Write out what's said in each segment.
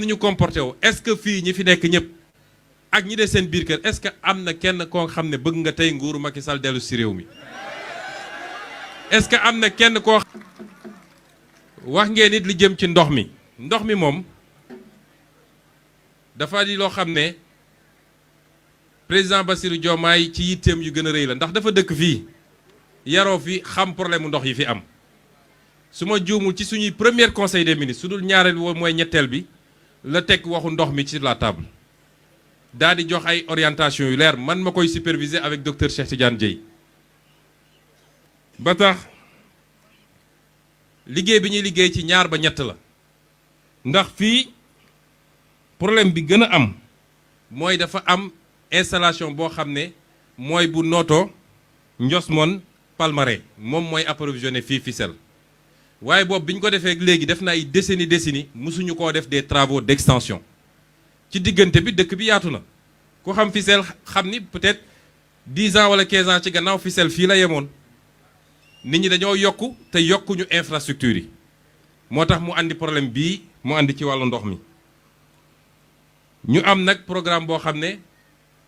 ni ñu comporté wu est-ce que fii ñi fi nekk ñëpp ak ñi de seen biir kër est-ce que am na kenn koo xam ne bëgg nga tey nguuru Macky Sall dellu si réew mi est-ce que am na kenn koo wax ngeen nit li jëm ci ndox mi moom dafa di loo xam ne président Bassirou Diomaye ci yitteem yu gën a rëy la ndax dafa dëkk fii yaroo fi xam problème mu ndox yi fi am su ma juumul ci suñuy premier conseil des ministres su dul ñaareel woon mooy ñetteel bi la teg waxu ndox mi ci la table daal di jox ay orientation yu leer man ma koy superviser avec docteur Cheikh Tidiane Dièye ba tax liggéey bi ñuy liggéey ci ñaar ba ñett la ndax fii problème bi gën a am mooy dafa am installation boo xam ne mooy bu Noto Ndiosmone Palmarin moom mooy approvisionné fii Fissel waaye boobu bi ñu ko defee léegi def na ay décennies mosuñu koo def des travaux d'extension ci diggante bi dëkk bi yaatu na ku xam Fissel xam ni peut-être 10 ans wala 15 ans ci gannaaw Fissel fii la yemoon nit ñi dañoo yokku te yokkuñu infrastructure yi moo tax mu andi problème bii mu andi ci wàllu ndox mi ñu am nag programme boo xam ne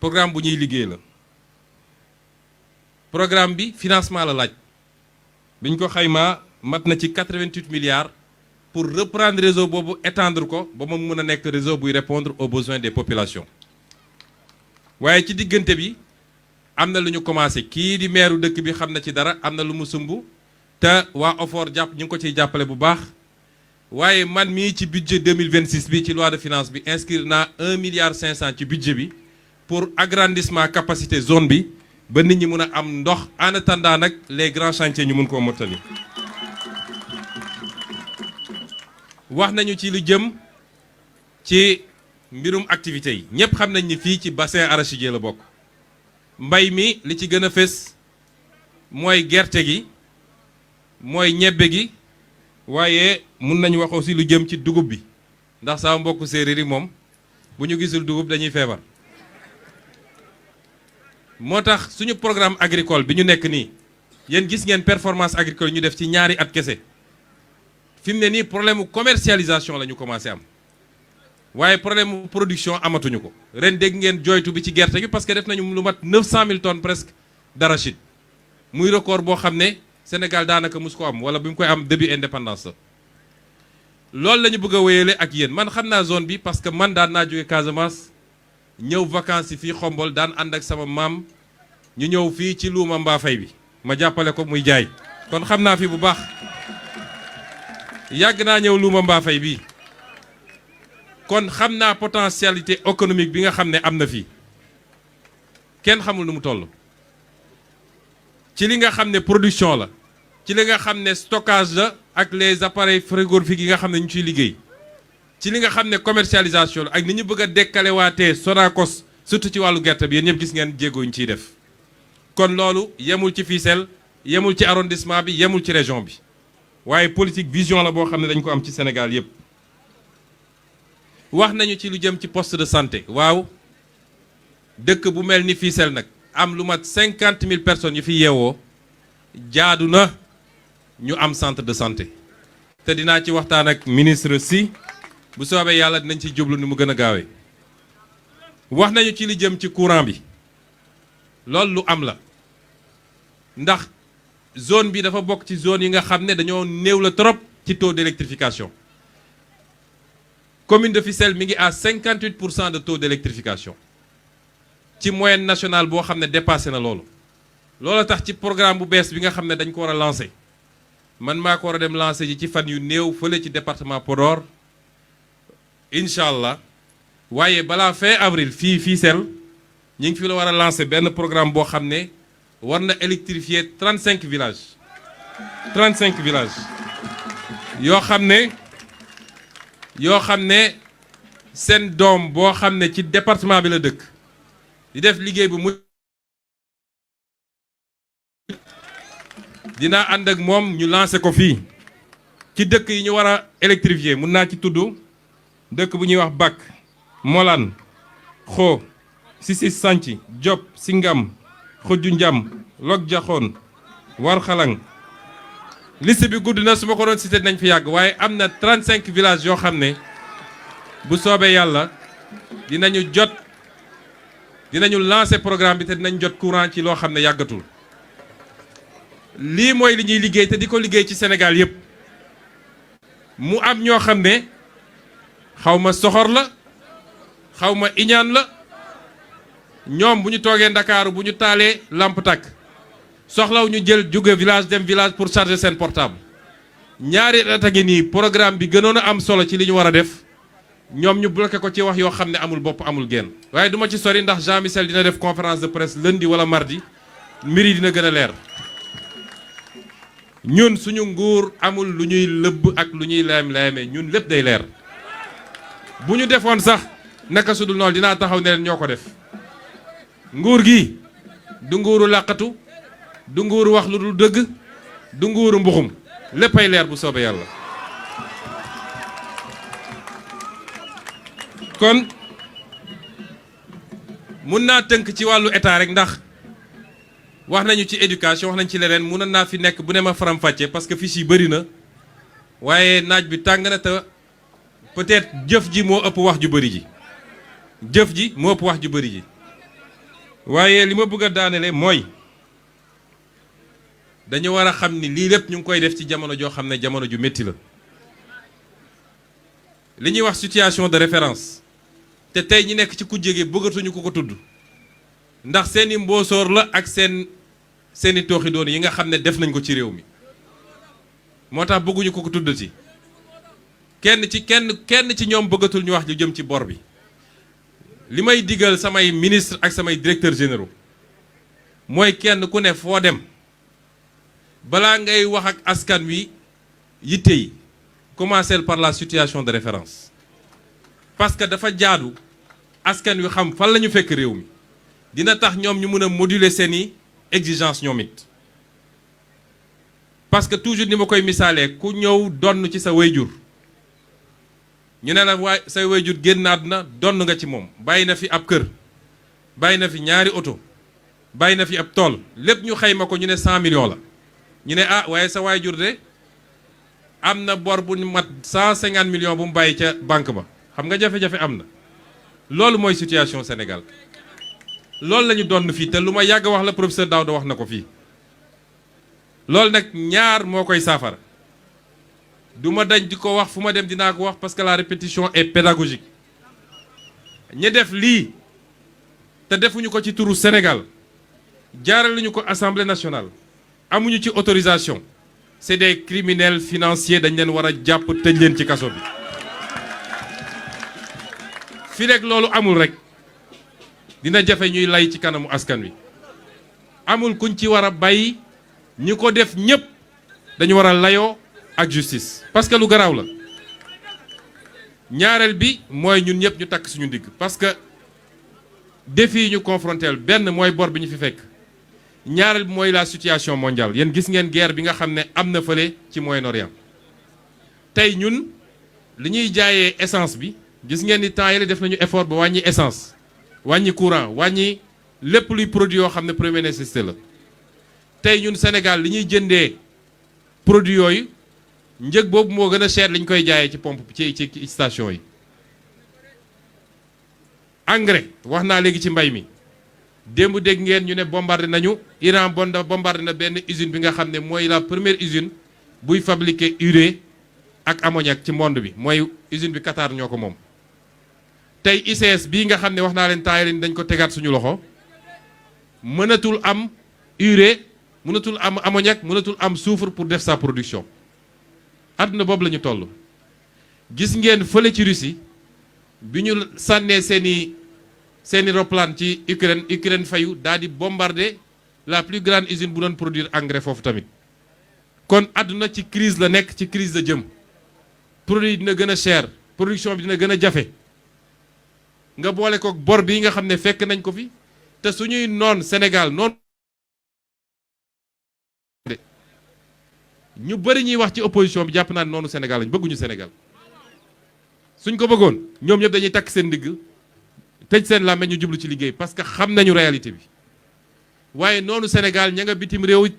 programme bu ñuy liggéey la programme bi financement la laaj biñ ko xaymaa mat na ci 88 milliards pour reprendre réseau boobu étendre ko ba mu mën a nekk réseau buy répondre aux besoins des populations waaye ci diggante bi am na lu ñu commencé kii di meeru dëkk bi xam na ci dara am na lu mu sumb te waa OFOR jàpp ñu ngi ko ciy jàppale bu baax waaye man mii ci budget 2026 bi ci loi de finance bi inscrire naa 1 milliard 500 ci budget bi pour agrandissement capacité zone bi ba nit ñi mun a am ndox en attendant nag les grands chantiers ñu mun koo mottali. wax nañu ci lu jëm ci mbirum activités yi ñëpp xam nañ ni fii ci bassin arachidier la bokk mbay mi li ci gën a fës mooy gerte gi mooy ñebbe gi waaye mun nañu wax aussi lu jëm ci dugub bi ndax sama mbokk séeréer yi moom bu ñu gisul dugub dañuy feebar moo tax suñu programme agricole bi ñu nekk nii yéen gis ngeen performance agricole ñu def ci ñaari at kese fi mu ne nii problème mu commercialisation la ñu commencé am waaye problème mu production amatuñu ko ren dégg ngeen jooytu bi ci gerte gi parce que def nañu lu mat 900 000 tonnes presque d'arachide muy record boo xam ne Sénégal daanaka mus ko am wala bi mu koy am début indépendance la loolu la ñu bëgg a wéyale ak yéen man xam naa zone bi parce que man daan naa jóge Casamance ñëw vacances yi fii Xombol daan ànd ak sama maam ñu ñëw fii ci luuma Mbaafay bi ma jàppale ko muy jaay kon xam naa fi bu baax yàgg naa ñëw luuma Mbaafay bi kon xam naa potentialité économique bi nga xam ne am na fii kenn xamul nu mu toll ci li nga xam ne production la ci li nga xam ne stockage la ak les appareils frigorifiques yi nga xam ne ñu ciy liggéey ci li nga xam ne commercialisation la ak ni ñu bëgg a dekkalewaatee Sonacos surtout ci wàllu gerte bi yéen ñëpp gis ngeen jéego ñu ciy def kon loolu yemul ci Fissel yemul ci arrondissement bi yemul ci région bi waaye politique vision la boo xam ne dañ ko am ci Sénégal yëpp wax nañu ci lu jëm ci poste de santé waaw dëkk bu mel ni Fissel nag am lu mat 50 000 personnes yu fi yeewoo jaadu na ñu am centre de santé te dinaa ci waxtaan ak ministre si bu soobee yàlla dinañ ci jublu ni mu gën a gaawee wax nañu ci li jëm ci courant bi loolu lu am la ndax zone bi dafa bokk ci zone yi nga xam ne dañoo néew la trop ci taux d'électrification commune de Fissel mi ngi à 58% de taux d'électrification ci moyenne nationale boo xam ne dépassé na loolu loolu tax ci programme bu bees bi nga xam ne dañ ko war a lancer man maa ko war a dem lancer ji ci fan yu néew fële ci département Podor incha allah waaye balaa fin avril fii Fissel ñu ngi fi la war a lancer benn programme boo xam ne war na électrifier 35 villages 35 villages yoo xam ne seen doom boo xam ne ci département bi la dëkk di def liggéey bu mu dinaa ànd ak moom ñu lancer ko fii ci dëkk yi ñu war a électrifier mun naa ci tudd dëkk bu ñuy wax Bak Molan Xoo Sisi Sanci Diop Singam Xujju Njam Log Jaxoon War Xalang liste bi gudd na su ma ko doon cité nañ fi yàgg waaye am na 35 villages yoo xam ne bu soobee yàlla dinañu lancer programme bi te dinañ jot courant ci loo xam ne yàggatul lii mooy li ñuy liggéey te di ko liggéey ci Sénégal yépp mu am ñoo xam ne xaw ma soxor la xaw ma iñaan la ñoom bu ñu toogee Ndakaaru bu ñu taalee lamp takk soxlaw ñu jël jóge village dem village pour charger seen portable ñaari at a ngi nii programme bi gënoon a am solo ci li ñu war a def ñoom ñu bloqué ko ci wax yoo xam ne amul bopp amul genn waaye duma ci sori ndax Jean Michel dina def conférence de presse lundi wala mardi mbir yi dina gën a leer ñun suñu nguur amul lu ñuy lëbb ak lu ñuy layam-layame ñun lépp day leer bu ñu defoon sax naka sudul noonu dinaa taxaw ne leen ñoo ko def nguur gi du nguuru làqatu du nguuru wax lu dul dëgg du nguuru mbuxum léppay leer bu soobee yàlla kon mun naa tënk ci wàllu état rek ndax wax nañu ci éducation wax nañ ci leneen mun naa fi nekk bu ne ma faram-fàcce parce que fiche yi bëri na waaye naaj bi tàng na te peut-être jëf ji moo ëpp wax ju bëri ji jëf ji moo ëpp wax ju bëri ji waaye li ma bëgg a daanele mooy dañu war a xam ni lii lépp ñu ngi koy def ci jamono joo xam ne jamono ju métti la li ñuy wax situation de référence te tey ñi nekk ci kujje gi bëggatuñu ko tudd ndax seeni mboosoor la ak seeni tooxi doon yi nga xam ne def nañ ko ci réew mi moo tax bëgguñu ko tuddati kenn ci ñoom bëggatul ñu wax lu jëm ci bor bi li may digal samay ministre ak samay directeurs généraux mooy kenn ku ne foo dem balaa ngay wax ak askan wi yitte yi commencer par la situation de référence parce que dafa jaadu askan wi xam fan la ñu fekk réew mi dina tax ñoom ñu mën a moduler seeni exigence ñoom it parce que toujours ni ma koy misaalee ku ñëw donn ci sa wayjur ñu ne la waay say wayjur génn àdduna donn nga ci moom bàyyi na fi ab kër bàyyi na fi ñaari oto bàyyi na fi ab tool lépp ñu xayma ko ñu ne 100 millions la ñu ne ah waaye sa wayjur de am na bor bu mat 150 millions bu mu bàyyi ca banque ba xam nga jafe-jafe am na loolu mooy situation Sénégal loolu la ñu doon fii te lu ma yàgg wax la professeur Daouda wax na ko fii loolu nag ñaar moo koy saafara du ma dañ di ko wax fu ma dem dinaa ko wax parce que la répétition est pédagogique ñi def lii te defuñu ko ci turu Sénégal jaaraluñu ko Assemblée nationale amuñu ci autorisation c'est des criminels financiers dañ leen war a jàpp tëj leen ci kaso bi fi rek loolu amul rek dina jafe ñuy lay ci kanamu askan wi amul kuñ ci war a bàyyi ñi ko def ñépp dañu war a layoo ak justice parce que lu garaaw la ñaareel bi mooy ñun ñëpp ñu takk suñu ndigg parce que défi yi ñu confronteel benn mooy bor bi ñu fi fekk ñaareel bi mooy la situation mondiale yéen gis ngeen guerre bi nga xam ne am na fële ci Moyen-Orient tey ñun li ñuy jaayee essence bi gis ngeen ni temps yële def nañu effort ba wàññi essence wàññi courant wàññi lépp luy produit yoo xam ne première nécessité la tey ñun Sénégal li ñuy jëndee produit yooyu njëg boobu moo gën a cher li ñu koy jaayee ci pompe ci station yi engrais wax naa léegi ci mbay mi démb dégg ngeen ñu ne bombardé nañu Iran bombardé na benn usine bi nga xam ne mooy la première usine buy fabriquer urée ak ammoniac ci monde bi mooy usine bi Qatar ñoo ko moom tey ICS bii nga xam ne wax naa leen temps leen dañ ko tegaat suñu loxo mënatul am urée mënatul am ammoniac mënatul am soufre pour def sa production àdduna boobu la ñu toll gis ngeen fële ci Russie bi ñu sànnee seeni roplaan ci Ukraine fayu daal di bombarder la plus grande usine bu doon produire engrais foofu tamit kon àdduna ci crise la nekk ci crise la jëm produit dina gën a cher production bi dina gën a jafe nga boole ko bor bi nga xam ne fekk nañ ko fi te suñuy noon Sénégal noonu ñu bëri ñuy wax ci opposition bi jàpp naa ne noonu Sénégal lañ bëgguñu Sénégal suñ ko bëggoon ñoom ñëpp dañuy takk seen ndigg tëj seen làmmeñ ñu jublu ci liggéey parce que xam nañu réalité bi waaye noonu Sénégal ña nga bitim réew it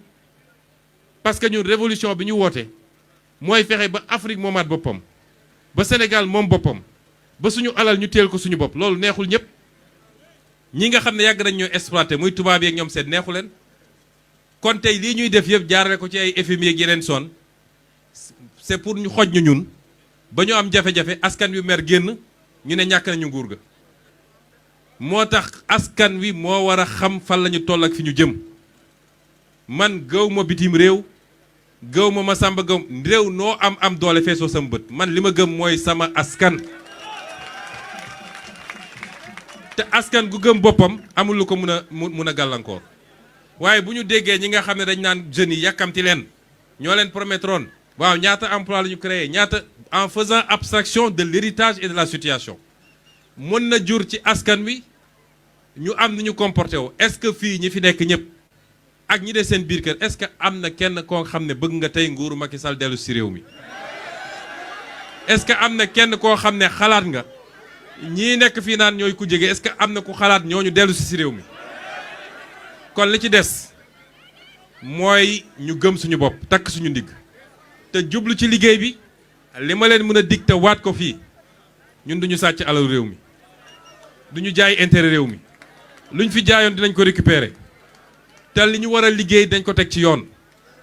parce que ñun révolution bi ñu woote mooy fexe ba Afrique moomaat boppam ba Sénégal moom boppam ba suñu alal ñu teel ko suñu bopp loolu neexul ñëpp ñi nga xam ne yàgg nañ ñoo exploité muy tubaab yeeg ñoom seen neexu leen kon tey lii ñuy def yëpp jaarale ko ci ay FMI ak yeneen son c'est pour ñu xoj ñu ñun ba ñu am jafe-jafe askan wi mer génn ñu ne ñàkk nañu nguur ga moo tax askan wi moo war a xam fan la ñu toll ak fi ñu jëm man gëw ma bitim réew gëw ma ma sàmba gëw réew noo am doole feesoo sama bët man li ma gëm mooy sama askan te askan gu gëm boppam amul lu ko mun a gàllankoor waaye bu ñu déggee ñi nga xam ne dañ naan jeunes yi yàkkamti leen ñoo leen promettroon waaw ñaata emploi la ñu créé ñaata en faisant abstraction de l'héritage et de la situation mën na jur ci askan wi ñu am ni ñu comporté woo est-ce que fii ñi fi nekk ñëpp ak ñi de seen biir kër est-ce que am na kenn koo xam ne bëgg nga tey nguuru Macky Sall dellu si réew mi est-ce que am na kenn koo xam ne xalaat nga ñii nekk fii naan ñooy ku jege est-ce que am na ku xalaat ñooñu dellu si réew mi kon li ci des mooy ñu gëm suñu bopp takk suñu ndigg te jublu ci liggéey bi li ma leen mën a dig te waat ko fii ñun duñu sàcc alal réew mi duñu jaay intérêt réew mi luñ fi jaayoon dinañ ko récupérer te li ñu war a liggéey dañ ko teg ci yoon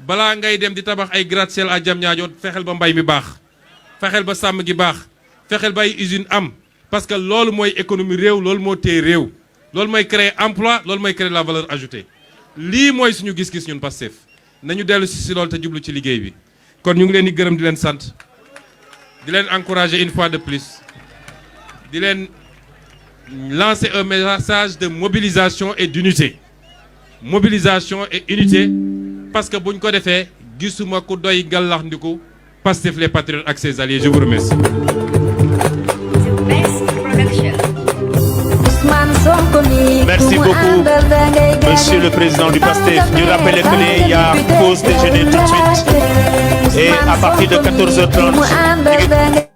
balaa ngay dem di tabax ay gratte-ciel à Diamniadio fexeel ba mbay mi baax fexeel ba sàmm gi baax fexeel ba ay usine am parce que loolu mooy économie réew loolu moo téye réew loolu mooy créer emploi loolu mooy créer la valeur ajoutée lii mooy suñu gis-gis ñun Pastef nañu dellu si loolu te jublu ci liggéey bi kon ñu ngi leen di gërëm di leen sant di leen encourager une fois de plus di leen lancer un message de mobilisation et d'unité mobilisation et unité parce que buñ ko defee gisuma ku doy gàllax ndiku Pastef les patriotes ak ses alliés je vous remercie. Merci beaucoup, Monsieur le Président du PASTEF. Je rappelle qu'il y a pause déjeuner tout de suite et à partir de 14h30.